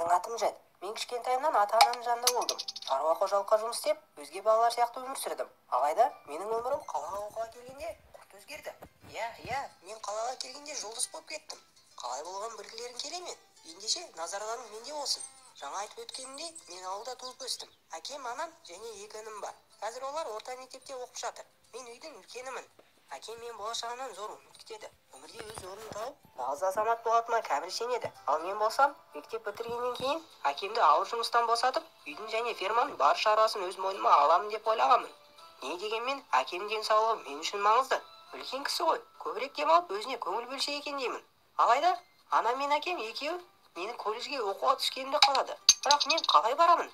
Менің атым Джет. Мен кішкентайымнан ата-анамның жанында болдым. Шаруа қожалыққа жұмыс істеп, өзге балалар сияқты өмір сүрдім. Алайда менің өмірім қалаға оқуға келгенде күрт өзгерді. Иә, мен қалаға келгенде жұлдыз болып кеттім. Қалай болғанын білгілерің келе ме? Ендеше назарларың менде болсын. Жаңа айтып өткенімдей, мен ауылда туып өстім. Әкем, анам және екі інім бар. Қазір олар орта мектепте оқып жатыр. Мен үйдің үлкенімін. Әкем мен болашағымнан зор үміт күтеді. Өмірде өз орнын тауып, нағыз азамат болатыныма кәміл сенеді. Ал мен болсам, мектеп бітіргеннен кейін әкемді ауыр жұмыстан босатып, үйдің және ферманың бар шаруасын өз мойныма аламын деп ойлағанмын. Не дегенмен, әкемнің денсаулығы мен үшін маңызды. Үлкен кісі ғой, көбірек демалып, өзіне көңіл бөлсе екен деймін. Алайда, анам мен әкем екеуі менің колледжге оқуға түскенімді қалады. Бірақ мен қалай барамын?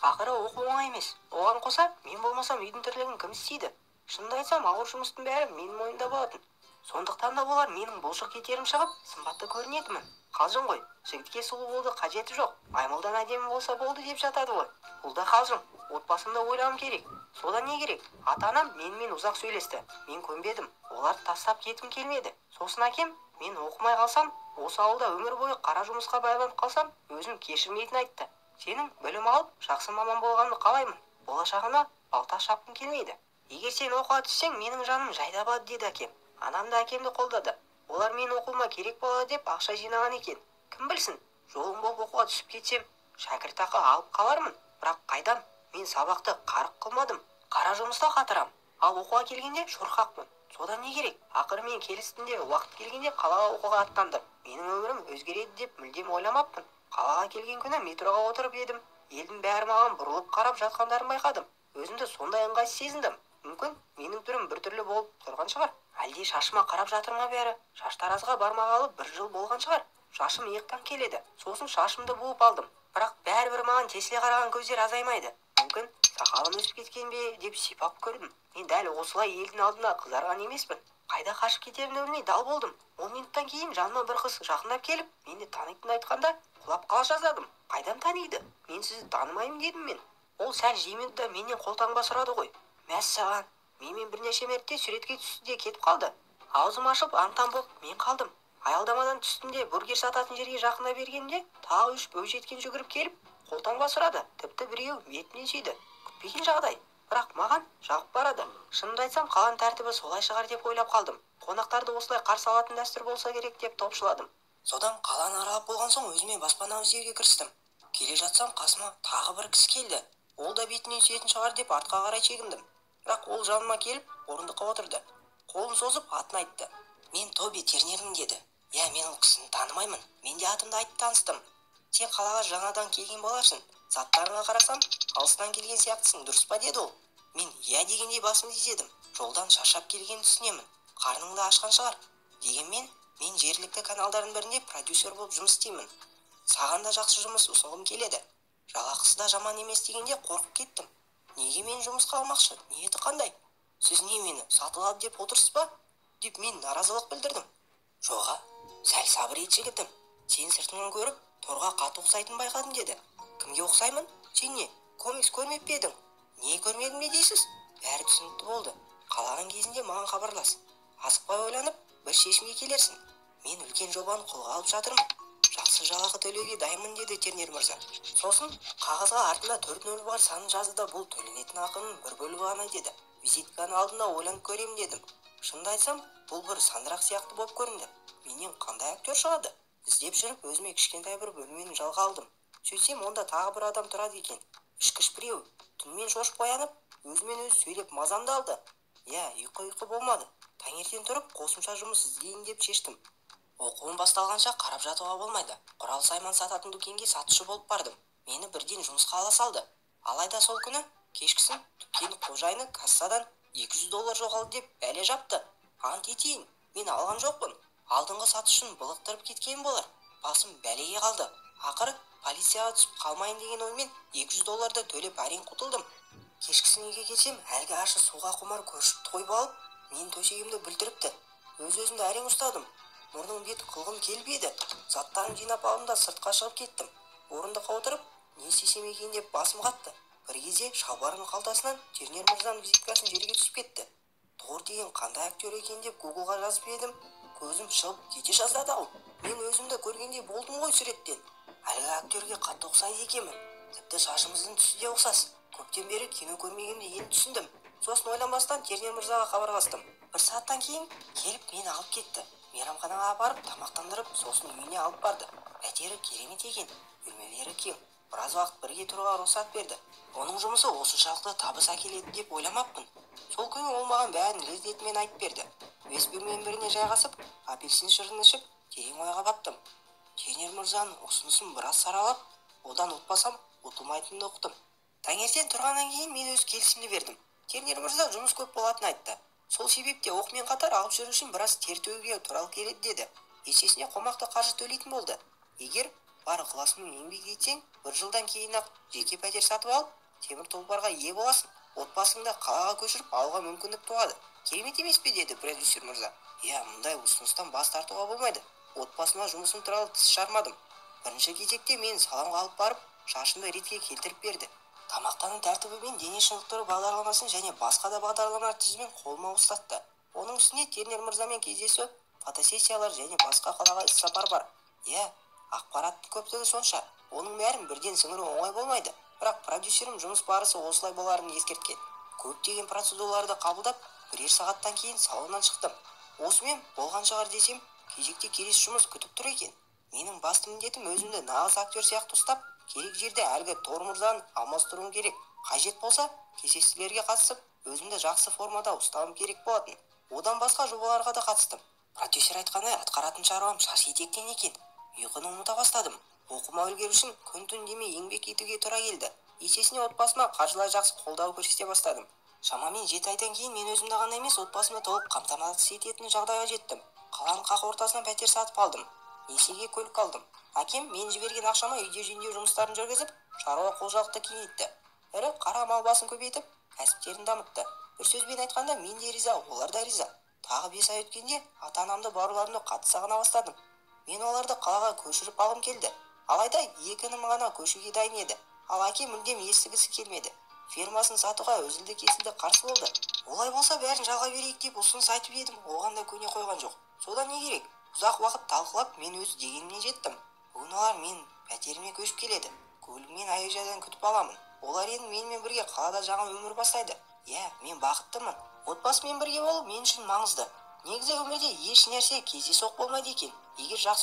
Ақыры оқу оңай емес. Оған қоса, мен болмасам үйдің тірлігін кім істейді? Шынымды айтсам, ауыр жұмыстың бәрі менің мойнымда болатын. Сондықтан да болар менің бұлшық етерім шығып, сымбатты көрінетінмін. Қалжың ғой, жігітке сұлу болды қажеті жоқ, маймылдан әдемі болса болды деп жатады ғой. Бұл да қалжың, отбасымды ойлауым керек. Содан не керек? Ата-анам менімен ұзақ сөйлесті. Мен көнбедім, оларды тастап кеткім келмеді. Сосын әкем, мен оқымай қалсам, осы ауылда өмір бойы қара жұмысқа байланып қалсам, өзім кешірмейтінін айтты. Сенің білім алып, жақсы маман болғанды қалаймын. Болашағына балта шапқым келмейді. Егер сен оқуға түссең, менің жаным жай табады деді әкем. Анам да әкемді қолдады. Олар мен оқуыма керек болады деп ақша жинаған екен. Кім білсін, жолым болып оқуға түсіп кетсем, шәкіртақы алып қалармын. Бірақ қайдам, мен сабақты қарық қылмадым. Қара жұмыста қатырам. Ал оқуға келгенде шорқақпын. Содан не керек? Ақыры мен келістім де, уақыт келгенде қалаға оқуға аттандым. Менің өмірім өзгереді деп мүлдем ойламаппын. Қалаға келген күні метроға отырып едім. Елдің бәрі маған бұрылып қарап жатқандарын байқадым. Өзімді сондай ыңғайсыз сезіндім. Мүмкін менің түрім біртүрлі болып тұрған шығар. Әлде шашыма қарап жатыр ма бәрі? Шаштаразға бармағалы бір жыл болған шығар. Шашым иықтан келеді. Сосын шашымды буып алдым. Бірақ бәрібір маған тесіле қараған көздер азаймайды. Мүмкін сақалым өсіп кеткен бе деп сипап көрдім. Мен дәл осылай елдің алдына қызарған емеспін. Қайда қашып кетерімді білмей дал болдым. 10 минуттан кейін жаныма бір қыз жақындап келіп, мені танитынын айтқанда құлап қала жаздадым. Қайдан таниды? Мен сізді танымаймын дедім мен. Ол сәл жименді да менен қолтаңба сұрады ғой. Мәссаған, менімен бірнеше мәрте суретке түсті де кетіп қалды. Аузым ашып аң-таң болып мен қалдым. Аялдамадан түстім де бургер сататын жерге жақындай бергенімде тағы үш бойжеткен жүгіріп келіп қолтаңба сұрады. Тіпті біреуі бетімнен сүйді. Күтпеген жағдай. Бірақ маған жағып барады. Шынымды айтсам, қаланың тәртібі солай шығар деп ойлап қалдым. Қонақтарды осылай қарсы алатын дәстүр болса керек деп топшыладым. Содан қаланы аралап болған соң өзіме баспана іздеуге кірістім. Келе жатсам қасыма тағы бір кісі келді. Ол да бетінен сүйетін шығар деп артқа қарай шегіндім. Бірақ ол жаныма келіп, орындыққа отырды. Қолын созып атын айтты. Мен Тоби Тернермін деді. Иә, мен ол кісіні танымаймын. Мен де атымды айтып таныстым. Сен қалаға жаңадан келген боларсың. Заттарыңа қарасам, алыстан келген сияқтысың, дұрыс па деді ол. Мен иә дегендей басымды изедім. Жолдан шаршап келгенін түсінемін. Қарның да ашқан шығар. Дегенмен, мен жергілікті каналдардың бірінде продюсер болып жұмыс істеймін. Саған да жақсы жұмыс ұсынғым келеді. Жалақысы да жаман емес дегенде қорқып кеттім. Неге мен жұмысқа алмақшы? Ниеті қандай? Сіз не мені сатып алды деп отырсыз ба? Деп мен наразылық білдірдім. Жоға, сәл сабыр ет жігітім. Сен сыртыңнан көріп, торға қатты ұқсайтынын байқадым деді. Кімге ұқсаймын? Сен не, комикс көрмеп пе едің? Не көрмедім не дейсіз? Бәрі түсінікті болды. Қалаған кезінде маған хабарлас. Асықпай ойланып, бір шешімге келерсің. Мен үлкен жобаны қолға алып жатырмын. Жақсы жалақы төлеуге дайынмын деді Тернер мырза. Сосын қағазға артында 4 нөл бар санын жазды да бұл төленетін ақының бір бөлігі ғана деді. Визитканы алдында ойланып көремін дедім. Шынымды айтсам, бұл бір сандырақ сияқты болып көрінді. Менен қандай актер шығады? Іздеп жүріп өзіме кішкентай бір бөлмені жалға алдым. Сөйтсем, онда тағы бір адам тұрады екен. Ішкіш біреу. Түнімен шошып оянып, өзімен өзі сөйлеп мазамды алды. Иә, ұйқы болмады. Таңертең тұрып қосымша жұмыс іздейін деп шештім. Оқуым басталғанша қарап жатуға болмайды. Құрал-сайман сататын дүкенге сатушы болып бардым. Мені бірден жұмысқа ала салды. Алайда сол күні кешкісін дүкен қожайыны кассадан $200 жоғалды деп бәле жапты. Ант етейін, мен алған жоқпын. Алдыңғы сатушыны былықтырып кеткен болар. Басым бәлеге қалды. Ақыры полицияға түсіп қалмайын деген оймен $200 төлеп әрең құтылдым. Кешкісін үйге келсем, әлгі ашы суға құмар көрші тойып алып, мен төсегімді бүлдіріпті. Өз-өзімді әрең ұстадым. Мұрның беті қылғым келіп еді. Заттарымды жинап алдым да сыртқа шығып кеттім. Орындыққа отырып, не істесем екен деп басым қатты. Бір кезде шалбарымның қалтасынан Тернер мырзаның визиткасын жерге түсіп кетті. Тор деген қандай актер екен деп Гуглға жазып едім, Көзім шығып кете жаздады-ау. Мен өзімді көргендей болдым ғой суреттен. Әлгі актерге қатты ұқсайды екенмін. Тіпті шашымыздың түсі де ұқсас. Көптен бері кино көрмегенімді енді түсіндім. Сосын ойланбастан Тернер мырзаға хабарластым. Бір сағаттан кейін келіп мені алып кетті. Мейрамханаға апарып тамақтандырып, сосын үйіне алып барды. Пәтері керемет екен, бөлмелері кең. Біраз уақыт бірге тұруға рұқсат берді. Оның жұмысы осыншалықты табыс әкеледі деп ойламаппын. Сол күні ол маған бәрін лезде айтып берді. Бес бөлменің біріне жайғасып, апельсин шырын ішіп, терең ойға баттым. Тернер мырзаның ұсынысын біраз саралап, одан ұтпасам, ұтылмайтынымды ұқтым. Таңертең тұрғаннан кейін мен өз келісімді бердім. Тернер мырза жұмыс көп болатынын айтты. Сол себепте оқумен қатар алып жүру үшін біраз тер төгуге тура келеді деді. Есесіне қомақты қаржы төлейтін болды. Егер бар ықыласымен еңбек етсең, бір жылдан кейін-ақ жеке пәтер сатып алып, темір тұлпарға ие боласың. Отбасыңды қалаға көшіріп алуға мүмкіндік туады. Керемет емес пе, деді продюсер мырза. Иә, мұндай ұсыныстан бас тартуға болмайды. Отбасыма жұмысым туралы тіс жармадым. Бірінші кезекте мен салонға алып барып, шашымды ретке келтіріп берді. Тамақтану тәртібі мен дене шынықтыру бағдарламасын және басқа да бағдарламалар тізімін қолыма ұстатты. Оның үстіне Тернер мырзамен кездесу, фотосессиялар және басқа қалаға іссапар бар. Иә, ақпараттың көптігі сонша. Оның бәрін бірден сіңіру оңай болмайды. Бірақ продюсерім жұмыс барысы осылай боларын ескерткен. Көптеген процедураларды қабылдап, бірер сағаттан кейін салоннан шықтым. Осымен болған шығар десем, кезекте келесі жұмыс күтіп тұр екен. Менің басты міндетім өзімді нағыз актер сияқты ұстап, керек жерде әлгі Тор мырзаны алмастыруым керек. Қажет болса, кездесулерге қатысып, өзімді жақсы формада ұстауым керек болатын. Одан басқа жобаларға да қатыстым. Продюсер айтқандай, атқаратын шаруам шаш етектен екен. Ұйқыны ұмыта бастадым. Оқуыма үлгеру үшін күн-түн демей еңбек етуге тура келді. Есесіне отбасыма қаржылай жақсы қолдау көрсете бастадым. Шамамен 7 айдан кейін мен өзімді ғана емес, отбасымды толық қамтамасыз ететін жағдайға жеттім. Қаланың қақ ортасынан пәтер сатып алдым. Несиеге көлік алдым. Әкем мен жіберген ақшама үйде жөндеу жұмыстарын жүргізіп, шаруа қожалықты кеңейтті. Ірі қара мал басын көбейтіп, кәсіптерін дамытты. Бір сөзбен айтқанда, мен де риза, олар да риза. Тағы 5 ай өткенде ата-анамды, бауырларымды қатты сағына бастадым. Мен оларды қалаға көшіріп алғым келді. Алайда екі інім ғана көшуге дайын еді. Ал әкем мүлдем естігісі келмеді. Фермасын сатуға үзілді-кесілді қарсы болды. Олай болса бәрін жалға берейік деп ұсыныс айтып едім, оған да көне қойған жоқ. Содан не керек? Ұзақ уақыт талқылап, мен өз дегенімне жеттім. Бүгін олар мен пәтеріме көшіп келеді. Көлігіммен әуежайдан күтіп аламын. Олар енді менімен бірге қалада жаңа өмір бастайды. Иә, мен бақыттымын. Отбасымен бірге болу мен үшін маңызды. Негізі өмірде еш нәрсе кездейсоқ болмайды екен. Егер жақсы